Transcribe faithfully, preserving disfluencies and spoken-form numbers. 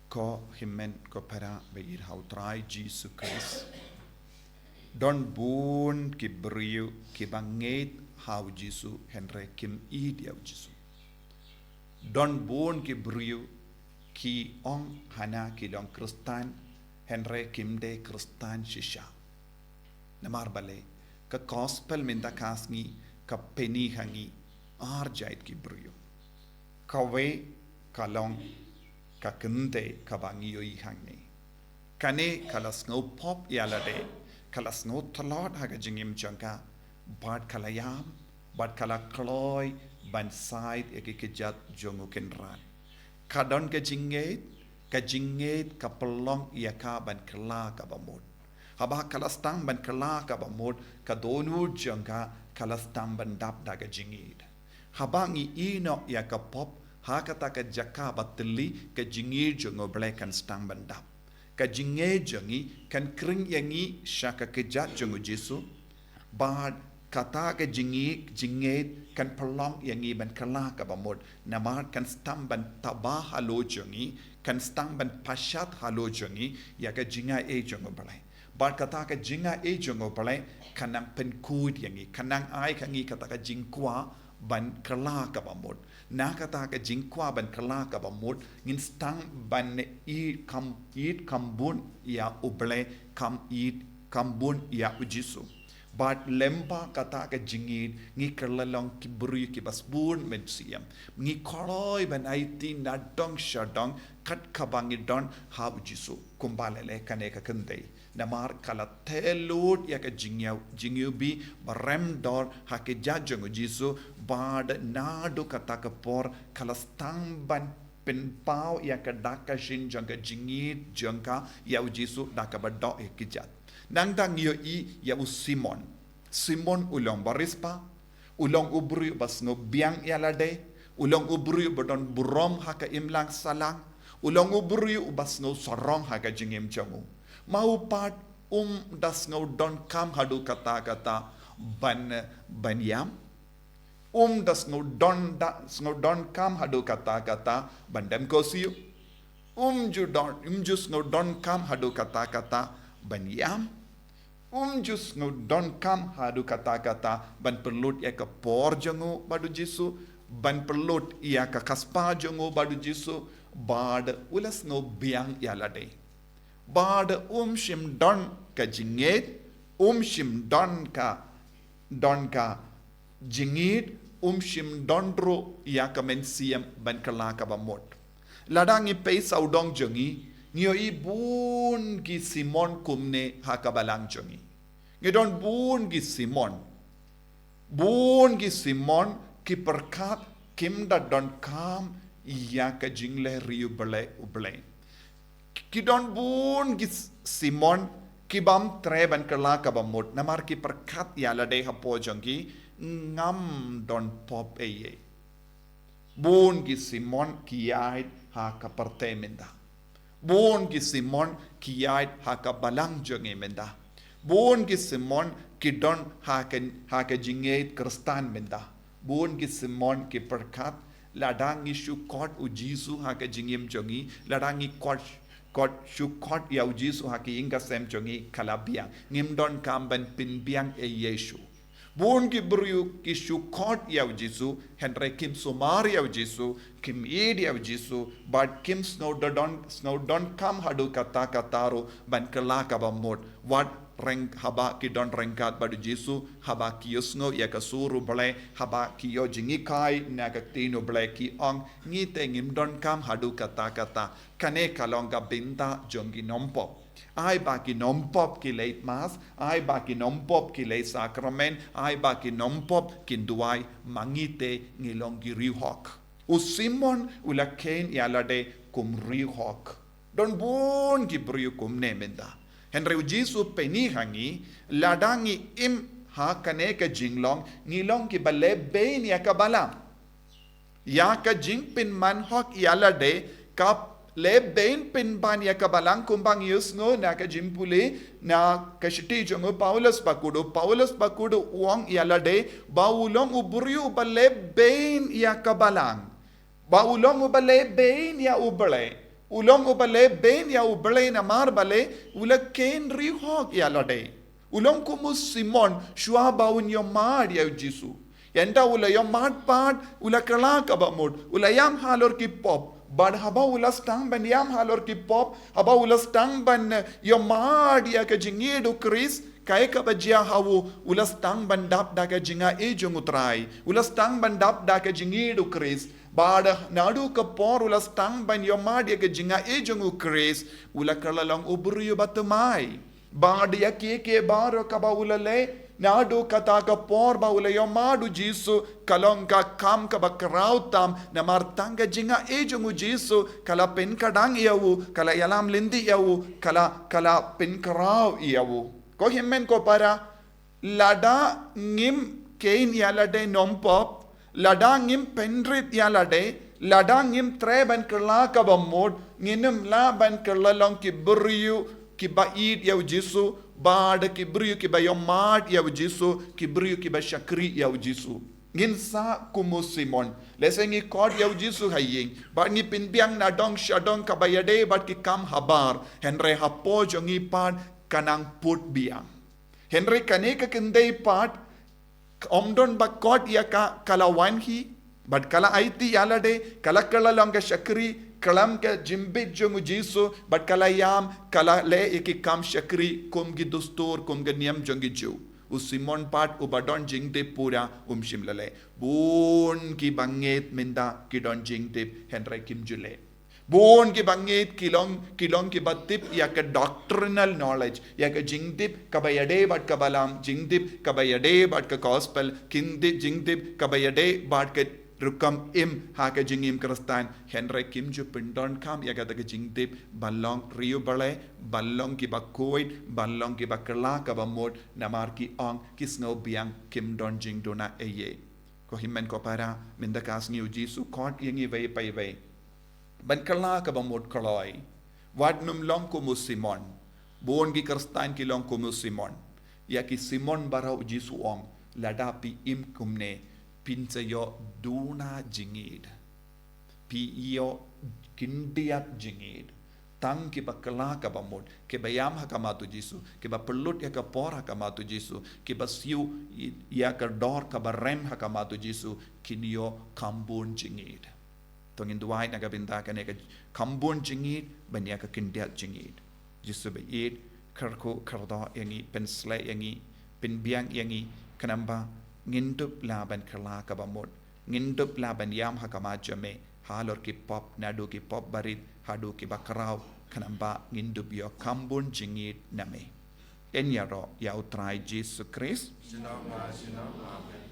Ko hynmen ko para ba ïeit ha u Trai Jisu Khrist. Don bun ki briew kiba ngeit ha u Jisu hynrei kim ïeit ïa u Jisu. Don bun ki briew ki ong hana ki long Khristan hynrei kim dei Khristan shisha. Namar balei, ka gospel mynta ka sngi ka pyni ha ngi ar jait ki briew. Kawei ka long ka kynthei kaba ngi ïohi hangne. Kane ka la sngew pop ïa lade, ka la sngew tlot ha ka jingim jong ka, bad ka la ïam, bad ka la kloi ban shait ïa ki kjat jong u Kynrad. Ka don ka jingngeit, ka jingngeit ka pynlong ïa ka ban kylla kaba mut. Haba ka la sdang ban kylla kaba mut, ka dohnud jong ka ka la sdang ban dap da ka jingngeit. Haba ngi ïehnoh ïa ka pop, ha kata ka jaka ba thylli, ka jingngeit jong u Blei kan sdang ban dap. Ka jingngeit jong ngi kan khring ïa ngi sha ka kjat jong u Jisu. Bad kata ka jingngeit, jingngeit kan pynlong ïa ngi ban kylla kaba mut. Namar kan sdang ban taba halor jong ngi, kan sdang ban pashat halor jong ngi ïa ka jingaiei jong u Blei. Bad kata ka jingaiei jong u Blei kan nang pynkhuid ïa ngi, kan nang ai ha ngi kata ka jingkwah ban kylla kaba mut. Na kata ka jingkwah ban kylla kaba mut, ngin sdang ban ïeit kham, ïeit kham bun ïa u Blei, kham ïeit kham bun ïa u Jisu. Bad lyngba kata ka jingngeit ngi kylla long ki briew kiba sbun mynsiem. Ngi kloi ban aiti na dong sha dong kat kaba ngi don ha u Jisu. Kumba leh leh kane ka kynthei. Namar ka la theh lut ïa ka jingïew, jingïewbih ba rem dor ha ka kjat jong u Jisu, bad naduh kata ka por ka la sdang ban pynpaw ïa ka dak ka shin jong ka jingngeit jong ka ïa u Jisu da kaba doh ïa ka kjat. Nangta ngi ïohi ïa u Simon. Simon u long barispa, u long u briew uba sngew biang ïa lade, u long u briew uba don burom ha ka imlang sahlang, u long u briew uba sngew sarong ha ka jingim jong u. Ma u pat um da sngew donkam haduh katta katta ban, ban ïam. Um da sngew don da, sngew donkam haduh katta katta ban dem khuslai. Um ju don, um ju sngew donkam haduh katta katta ban ïam. Um ju sngew donkam haduh katta katta ban pynlut ïa ka por jong u bad u Jisu, ban pynlut ïa ka kyrpang jong u bad u Jisu, bad u la sngew biang ïa lade. Bad um shym don ka jingngeit, um shym don ka, don ka jingngeit, um shym don ruh ïa ka mynsiem ban kylla kaba mut. Lada ngi peit sawdong jong ngi, ngi ïohi bun ki Simon kumne ha ka balang jong ngi. Ngi don bun ki Simon. Bun ki Simon ki pyrkhat kim da donkam ïa ka jingleh riewblei U Blei. Ki don bun ki Simon ki bym treh ban kylla kaba mut namar ki pyrkhat ïa lade hapoh jong ki, ngam don pop ei ei. Bun ki Simon ki ïaid ha ka pyrthei mynta. Bun ki Simon ki ïaid ha ka balang jong ngi mynta. Bun ki Simon ki don ha ka, ha ka jingngeit Khristan mynta. Bun ki Simon ki pyrkhat, lada ngi shu khot u Jisu ha ka jingim jong ngi, lada ngi khot, khot, shu khot ïa u Jisu ha ka ïing ka sem jong ngi, ka la biang. Ngim donkam ban pynbiang ei ei shuh. Bun ki briew ki shu khot ïa u Jisu, hynrei kim sumar ïa u Jisu, kim ïeit ïa u Jisu, bad kim sngew da don, sngew donkam haduh katta katta ruh ban kylla kaba mut. Wat ryng-, haba ki don ryngkat bad u Jisu, haba ki ïohsngew ïa ka sur U Blei, haba ki ïoh jinghikai na ka ktien U Blei, ki ong, ngi te ngim donkam haduh katta katta. Kane ka long ka bynta jong ki nongpop. Ai ba ki nongpop ki leit mass, ai ba ki nongpop ki leit sakramen, ai ba ki nongpop kin duwai, ma ngi te ngi long ki riewhok. U Simon u la kheiñ ïa lade kum riewhok. Don bun ki briew kumne mynta. Hynrei u Jisu u pyni ha ngi, lada ngi im ha kane ka jinglong, ngi long kiba leh beiñ ïa ka balang. Ïa ka jingpynman hok ïa lade, ka leh beiñ pynban ïa ka balang kumba ngi ïohsngew na ka jingpule, na ka shithi jong u Paulus bakhuid, u Paulus bakhuid u ong ïa lade, ba u long u briew uba leh beiñ ïa ka balang. Ba u long uba leh beiñ ïa U Blei. U long uba leh bein ïa U Blei namar balei u la kheiñ riewhok ïa lade. U long kum u Simon shuwa ba un ïohmad ïa u Jisu. Ynda u la ïohmad pat u la kylla kaba mut, u la ïam halor ki pop. Bad haba u la sdang ban ïam halor ki pop, haba u la sdang ban, eh, ïohmad ïa ka jingïeid u Khrist, kaei kaba jia ha u, u la sdang ban dap da ka jingaiei jong u Trai. U la sdang ban dap da ka jingïeid u Khrist. Bad naduh ka por u la sdang ban ïohmad ïa ka jingaiei jong u Khrist, u la kylla long u briew ba thymmai. Bad ïa kiei kiei baroh kaba u la leh, naduh kata ka por ba u la ïohmad u Jisu, ka long ka kam kaba khraw tam, namar tang ka jingaiei jong u Jisu ka la pynkdang ïa u, ka la ïalam lynti ïa u, ka la, ka la pynkhraw ïa u. Ko hynmen ko para, lada ngim kheiñ ïa lade nompop, lada ngim pynrit ïa lade, lada ngim treh ban kylla kaba mut, ngin ym lah ban kylla long ki briew kiba ïeit ïa u Jisu, bad ki briew kiba ïohmad ïa u Jisu, ki briew kiba shakri ïa u Jisu. Ngin sah kum u Simon, lehse ngi khot ïa u Jisu ha ïing, bad ngi pynbiang na dong sha dong kaba ïadei bad ki kam habar, hynrei hapoh jong ngi pat ka nang put biang. Hynrei kane ka kynthei pat, ym don ba khot ïa ka, ka la wan hi, bad ka la aiti ïa lade, ka la kylla long ka shakri, khlem ka jingbit jong u Jisu, bad ka la ïam, ka la leh ïa ki kam shakri, kum ki dustur, kum ki niam jong ki Jiw. U Simon pat uba don jingtip pura um shym la leh. Bun kiba ngeit mynta ki don jingtip hynrei kim ju leh. Bun kiba ngeit ki long, ki long kiba tip ïa ka doctrinal knowledge, ïa ka jingtip kaba ïadei bad ka Balam, jingtip kaba ïadei bad ka gospel, jingtip, jingtip kaba ïadei bad ka rukom im ha ka jingim Khristan, hynrei kim ju pyndonkam ïa kata ka jingtip ban long riewblei, ban long kiba khuid, ban long kiba kylla kaba mut, namar ki ong ki sngew biang kim don jingduna ei ei. Ko hynmen ko para, mynta ka sngi u Jisu u khot ïa ngi iwei pa iwei ban kylla kaba mut kloi. Wat nym long kum u Simon. Bun ki Khristan ki long kum u Simon. Ïa ki Simon baroh u Jisu u ong, lada phi im kumne, phin sa ïoh duna jingïeid. Phi ïoh khyndiat jingïeid. Tang kiba kylla kaba mut, kiba ïam ha khmat u Jisu, kiba pynlut ïa ka por ha khmat u Jisu, kiba siew ïa ka dor kaba rem ha khmat u Jisu, kin ïoh kham bun jingïeid. To ngin duwai na ka bynta kane ka kham bun jingïeid, ban ïa ka khyndiat jingïeid. Jisu ba ïeit, kyrkhu kyrdoh ïa ngi, pynshlei ïa ngi, pynbiang ïa ngi, khnang ba ngin dup lah ban kylla kaba mut, ngin dup lah ban ïam ha khmat jong me, halor ki pop, naduh ki pop barit haduh kiba khraw, khnang ba ngin dup ïoh kham bun jingïeid na me. Yn ïaroh ïa u Trai Jisu Khrist. Shalom, shalom.